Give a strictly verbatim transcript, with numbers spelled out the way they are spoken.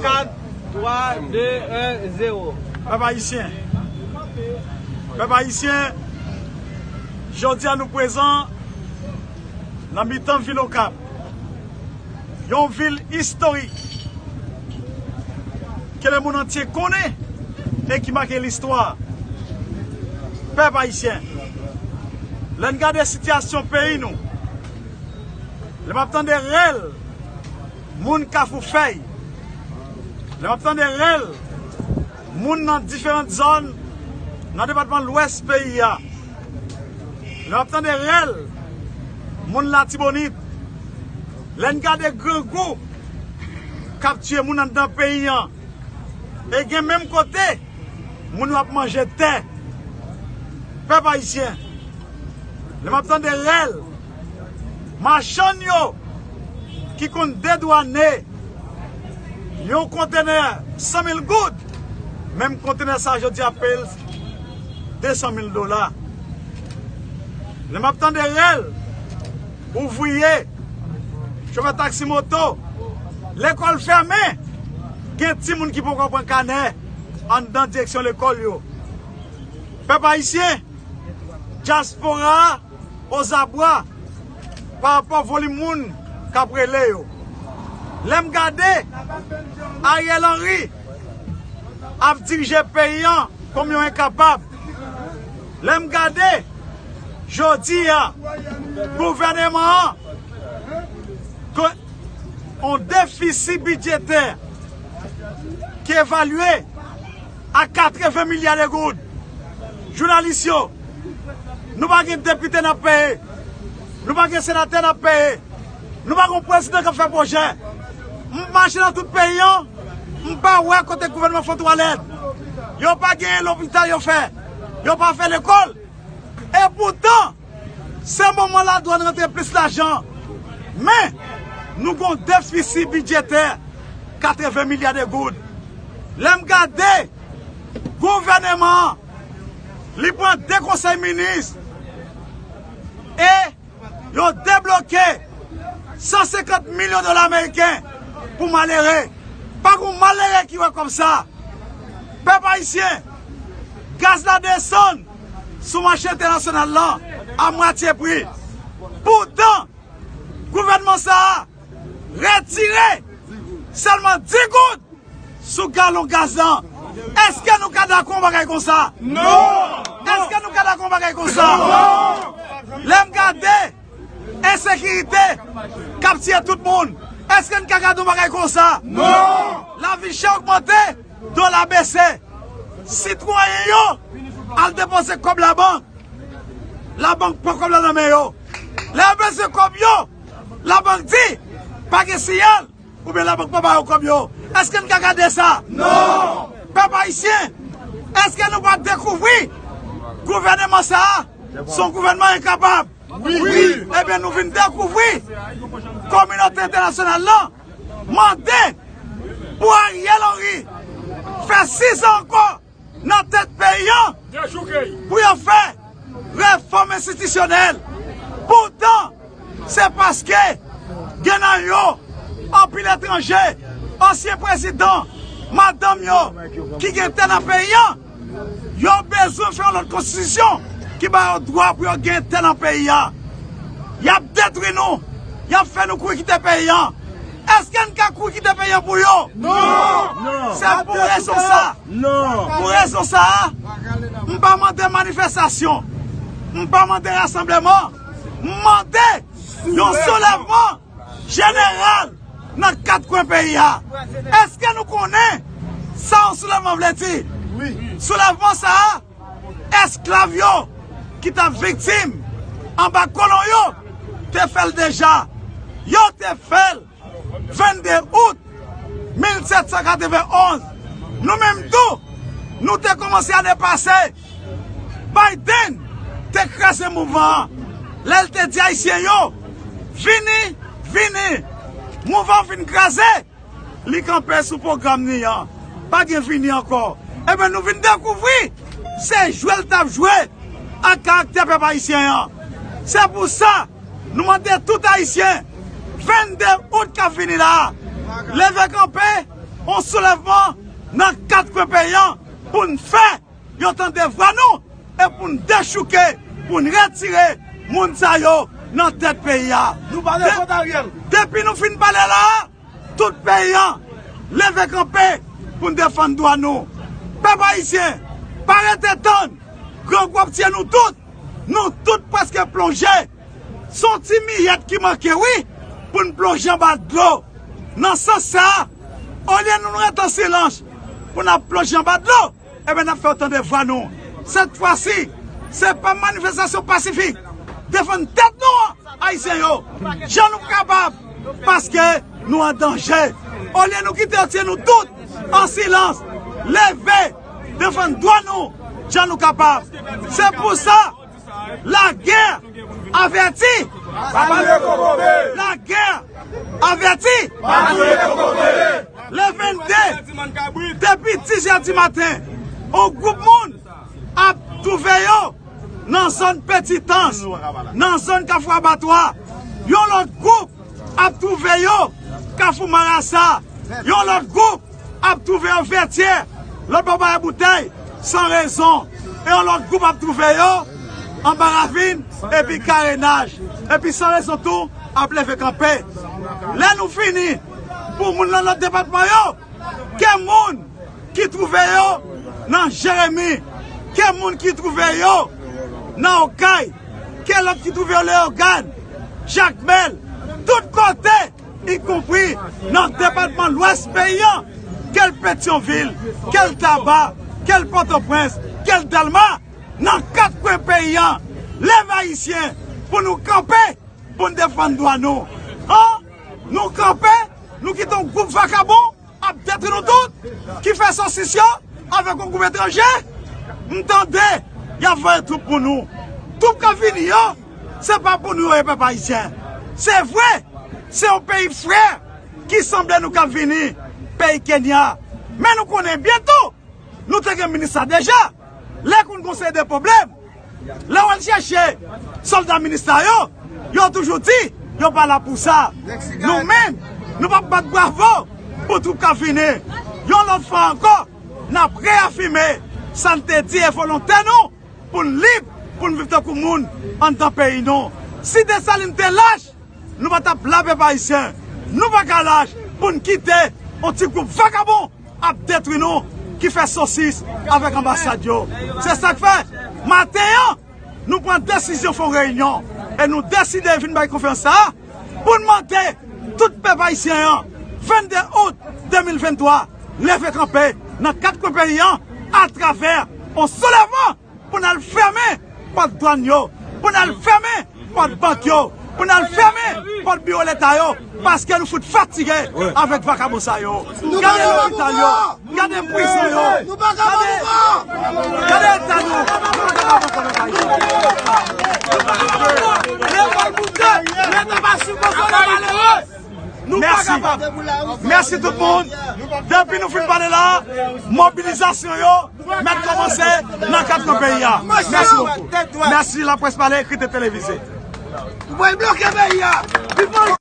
Kat, twa, de, en, zewo. Pèp ayisyen. Pèp ayisyen, jodi a nou prezan nan mitan vil Okap. Yon vil istorik ke lemonn antye konnen e ki make listwa. Pèp ayisyen, lè n gade sitiyasyon peyi nou, lè m ap tande rèl moun Kafou Fèy, lè m ap tande rèl moun nan diferan zòn nan depatman Lwès peyi a, lè m ap tande rèl moun Latibonit, lè n gade grangou k ap tiye moun anndan peyi an, e gen menm kote moun yo ap manje tè. Pèp ayisyen, lè m ap tande rèl machann yo ki konn dedwane yon kontenè san mil goud, menm kontenè sa a jodi a peye l de san mil dola. Lè m ap tande rèl ouvriye, chofè taksi moto, lekòl fèmen, gen timoun ki poko pran kanè anndan direksyon lekòl yo. Pèp ayisyen, dyaspora a ozabwa pa rapò volim moun k ap rele yo. Lè m gade Ariel Henry ap dirije peyi an kòm yon enkapab, lè m gade jodi a gouvèneman an, ke- yon defisi bidjetè ki evalye a katreven milya de goud. Jounalis yo, nou pa gen depite n ap peye, nou pa gen senatè n ap peye, nou pa gen prezidan k ap fè pwojè. M mache nan tout peyi an, m pa wè kote gouvènman fè twalèt. Yo pa gen lopital yo fè, yo pa fè lekòl. E poutan, se moman ladwàn rantre plis lajan. Men, nou gon defisi bidjetè katreven milya de goud. Lè m gade gouvèneman an, li pran de konsèy minis e yo debloke san senkant milyon dola ameriken pou malere. Pa gon malere ki wè kòb sa. Pèp ayisyen, gaz la desann sou mache entènasyonal lan a mwatye pri. Poutan, gouvènman sa a retire sèlman dis goud sou galon gaz lan. Èske nou ka dakò yon bagay konsa? Non! Èske nou ka dakò yon bagay konsa? Non! Lè m gade ensekirite k ap tiye tout moun, èske n ka gade yon bagay konsa? Non! Lavi chè ogmante, dola bese. Sitwayen yo al depoze kòb labank. Labank pran kòb la nan men yo. Lè yo bezwen kòb yo, labank di pa gen siyal, oubyen labank pa ba yo kòb yo. Èske n ka gade sa? Non! Pèp ayisyen, èske nou pa dekouvri gouvèneman sa a se yon gouvèneman enkapab? Wi! Ebyen, nou vin dekouvri kominote entènasyonal lan mande pou Ariel Henry fè sis an ankò nan tèt peyi an pou yo fè refòm enstitisyonèl. Poutan, se paske gen nan yo anpil etranje, ansyen prezidan, madanm yo ki gen tè nan peyi an, yo bezwen fè yon lòt konstitisyon ki ba yo dwa pou yo gen tè nan peyi a. Y ap detwi nou, y ap fè nou kouri kite peyi an. Èske n ka kouri kite peyi an pou yo? Non! Non! Se pou rezon sa. Non! Pou rezon sa a, m pa mande manifestasyon, m pa mande rasanbleman, m mande yon soulèvman jeneral nan kat kwen peyi a. Èske nou konnen sa yon soulèvman vle di? Wi. Soulèvman sa a, esklav yo ki t ap viktim anba kolon yo te fè l deja. Yo te fè l vennde out mil sèt san katreven onz. Nou menm tou, nou te kòmanse ane pase. Biden te kraze mouvman an lè l te di Ayisyen yo, vini, vini. Mouvman an fin kraze, li kanpe sou pwogram li an. Pa gen vini ankò. Ebyen, nou vin dekouvri se jwe l t ap jwe ak karaktè pèp ayisyen an. Se pou sa, nou mande tout Ayisyen, vennde out k ap vini la a, leve kanpe, Yon soulèvman nan kat kwen peyi a pou n fè yo tande vwa nou e pou n dechouke, pou n retire moun sa yo nan tèt peyi a. Nou pale kont Ariel. Depi nou fin pale la, tout peyi a leve kanpe pou n defann dwa nou. Pèp ayisyen, pa rete tann. Grangou ap tiye nou tout. Nou tout prèske plonje. Se yon ti miyèt ki manke, wi, pou n plonje anba dlo. Nan sans sa a, olye nou, nou ret an silans pou n ap plonje anba dlo, ebyen, n ap fè yo tande vwa nou. Sèt fwa si, se pa manifestasyon pasifik. Defann tèt nou an, Ayisyen yo, jan nou kapab, paske nou an danje. Olye nou kite yo tiye nou tout an silans, leve, defann dwa nou, jan nou kapab. Se pou sa, lagè avèti. Lagè avèti. Le vennde, depi dis è di maten, yon gwoup moun ap twouve yo nan zòn Petitans, nan zòn Kafou Abatwa, yon lòt gwoup ap twouve yo Kafou Marasa, yon lòt gwoup ap twouve yo Vètyè, lòt bò Bayè Boutèy, san rezon, e yon lòt gwoup ap twouve yo anba ravin epi karenaj, epi san rezon tou ap leve kanpe. Lè nou fini, pou moun nan lòt depatman yo, ke moun ki twouve yo nan Jeremi, ke moun ki twouve yo nan Okay, ke lòt ki twouve yo Leyogàn, Jakmèl, tout kote, ikonpri nan depatman Lwès peyi a, ke l Petyonvil, ke l Taba, ke l Pòtoprens, ke l Dèlma, nan kat kwen peyi a, leve Ayisyen pou nou kanpe, pou n defann dwa nou. An, nou kanpe, nou kite yon gwoup vakabon ap detwi nou tout, ki fè sosis yo avèk yon gwoup etranje. M tande y ap voye twoup pou nou. Twoup k ap vini yo, se pa pou nou yo ye, pèp ayisyen. Se vre, se yon peyi frè ki sanble nou k ap vini, peyi Kenya. Men nou konnen byen tou, nou te gen minis sa deja. Lè konn gon seri de pwoblèm, lè w al chèche sòlda minista yo, yo toujou di yo pa la pou sa. Nou menm, nou p ap bat bravo pou twoup k ap vini. Yon lòt fwa ankò, n ap reyafime sa n te di e volonte nou pou n lib, pou n viv tankou moun anndan peyi nou. Si Desalin te lach, nou pa t ap la, pèp ayisyen. Nou pa ka lach pou n kite yon ti gwoup vakabon ap detwi nou, ki fè sosis avèk anbasad yo. Se sa k fè, maten an, nou pran desizyon fè yon reyinyon e nou deside vin bay konferans sa a pou n mande tout pèp ayisyen an, vennde out de mil venntwa, leve kanpe nan kat kwen peyi an atravè yon soulèvman pou n al fèmen pòt dwàn yo, pou n al fèmen pòt bank yo, pou n al fèmen pòt biwo leta yo, paske nou fout fatige avèk vakabon sa yo. Gade lopital yo, gade prizon yo, gade, gade eta nou. Lekòl boutèy, leta pa sibvansyone malere. Nou pa kapab. Mèsi tout moun. Depi nou fin pale la, mobilizasyon yo mèt kòmanse nan kat kwen peyi a. Mèsi bokou. Mèsi Laprès Pale, Krite Televize. Ou pral bloke peyi a.